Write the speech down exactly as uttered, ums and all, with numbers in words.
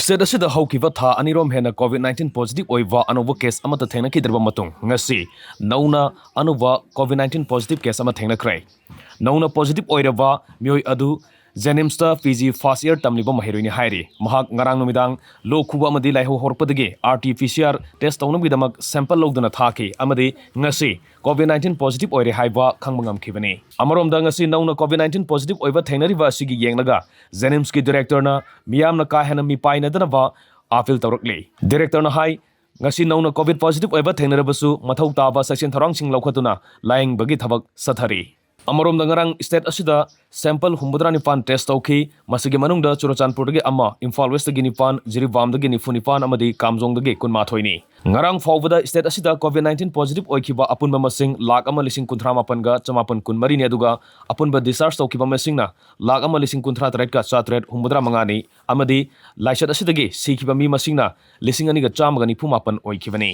State ꯑꯁꯤꯗ ꯍꯧꯈꯤꯕ ꯊꯥ ꯑꯅꯤꯔꯣꯝ ꯍꯦꯟꯅ COVID nineteen positive ꯑꯣꯏꯕ ꯑꯅꯧꯕ case ꯑꯃꯠꯇ ꯊꯦꯡꯅꯈꯤꯗ꯭ꯔꯕ ꯃꯇꯨꯡ, ꯉꯁꯤ ꯅꯧꯅ ꯑꯅꯧꯕ COVID nineteen positive case ꯑꯃ ꯊꯦꯡꯅꯈ꯭ꯔꯦ꯫ ꯅꯧꯅ positive ꯑꯣꯏꯔꯕ ꯃꯤꯑꯣꯏ ꯑꯗꯨ JNIMSꯇ PG first year ꯇꯝꯂꯤꯕ ꯃꯍꯩꯔꯣꯏꯅꯤ ꯍꯥꯏꯔꯤ꯫ ꯃꯍꯥꯛ ꯉꯔꯥꯡ ꯅꯨꯃꯤꯗꯥꯡ ꯂꯣꯛ ꯈꯨꯕ ꯑꯃꯗꯤ ꯂꯥꯏꯍꯧ ꯍꯧꯔꯛꯄꯗꯒꯤ RT-PCR test ꯇꯧꯅꯕꯒꯤꯗꯃꯛ sample ꯂꯧꯗꯨꯅ ꯊꯥꯈꯤ ꯑꯃꯗꯤ ꯉꯁꯤ COVID nineteen positive ꯑꯣꯏꯔꯦ ꯍꯥꯏꯕ ꯈꯪꯕ ꯉꯝꯈꯤꯕꯅꯤ꯫ ꯑꯃꯔꯣꯝꯗ, ꯉꯁꯤ ꯅꯧꯅ COVID nineteen positive ꯑꯣꯏꯕ ꯊꯦꯡꯅꯔꯤꯕ ꯑꯁꯤꯒꯤ ꯌꯦꯡꯂꯒ JNIMSꯀꯤ directorꯅ ꯃꯤꯌꯥꯝꯅ ꯀꯥ ꯍꯦꯟꯅ ꯃꯤꯄꯥꯏꯅꯗꯅꯕ appeal ꯇꯧꯔꯛꯂꯤ꯫ Directorꯅ ꯍꯥꯏ, ꯉꯁꯤ ꯅꯧꯅ COVID positive ꯑꯣꯏꯕ ꯊꯦꯡꯅꯔꯕꯁꯨ ꯃꯊꯧ ꯇꯥꯕ ꯆꯦꯛꯁꯤꯟ ꯊꯧꯔꯥꯡꯁꯤꯡ ꯂꯧꯈꯠꯇꯨꯅ ꯂꯥꯌꯦꯡꯕꯒꯤ ꯊꯕꯛ ꯆꯠꯊꯔꯤ꯫ ꯑꯃꯔꯣꯝꯗ, ꯉꯔꯥꯡ state ꯑꯁꯤꯗ sample ꯍꯨꯝꯐꯨꯇꯔꯥ ꯅꯤꯄꯥꯟ test ꯇꯧꯈꯤ꯫ ꯃꯁꯤꯒꯤ ꯃꯅꯨꯡꯗ ꯆꯨꯔꯆꯥꯟꯄꯨꯔꯗꯒꯤ ꯑꯃ, ꯏꯝꯐꯥꯜ Westꯇꯒꯤ ꯅꯤꯄꯥꯟ, ꯖꯤꯔꯤꯕꯥꯝꯗꯒꯤ ꯅꯤꯐꯨ ꯅꯤꯄꯥꯟ ꯑꯃꯗꯤ ꯀꯥꯝꯖꯣꯡꯗꯒꯤ ꯀꯨꯟꯃꯥꯊꯣꯏꯅꯤ꯫ ꯉꯔꯥꯡ ꯐꯥꯎꯕꯗ state ꯑꯁꯤꯗ COVID nineteen positive ꯑꯣꯏꯈꯤꯕ ꯑꯄꯨꯟꯕ ꯃꯁꯤꯡ ꯂꯥꯈ ꯑꯃ ꯂꯤꯁꯤꯡ ꯀꯨꯟꯊ꯭ꯔꯥ ꯃꯥꯄꯟꯒ ꯆꯃꯥꯄꯟ ꯀꯨꯟꯃꯔꯤꯅꯤ, ꯑꯗꯨꯒ ꯑꯄꯨꯟꯕ discharge ꯇꯧꯈꯤꯕ ꯃꯁꯤꯡꯅ ꯂꯥꯈ ꯑꯃ ꯂꯤꯁꯤꯡ ꯀꯨꯟꯊ꯭ꯔꯥ ꯇꯔꯦꯠꯀ ꯆꯥꯇ꯭ꯔꯦꯠ ꯍꯨꯝꯐꯨꯇꯔꯥ ꯃꯉꯥꯅꯤ꯫ ꯑꯃꯗꯤ ꯂꯥꯏꯆꯠ ꯑꯁꯤꯗꯒꯤ ꯁꯤꯈꯤꯕ ꯃꯤ ꯃꯁꯤꯡꯅ ꯂꯤꯁꯤꯡ ꯑꯅꯤꯒ ꯆꯥꯝꯃꯒ ꯅꯤꯐꯨ ꯃꯥꯄꯟ ꯑꯣꯏꯈꯤꯕꯅꯤ꯫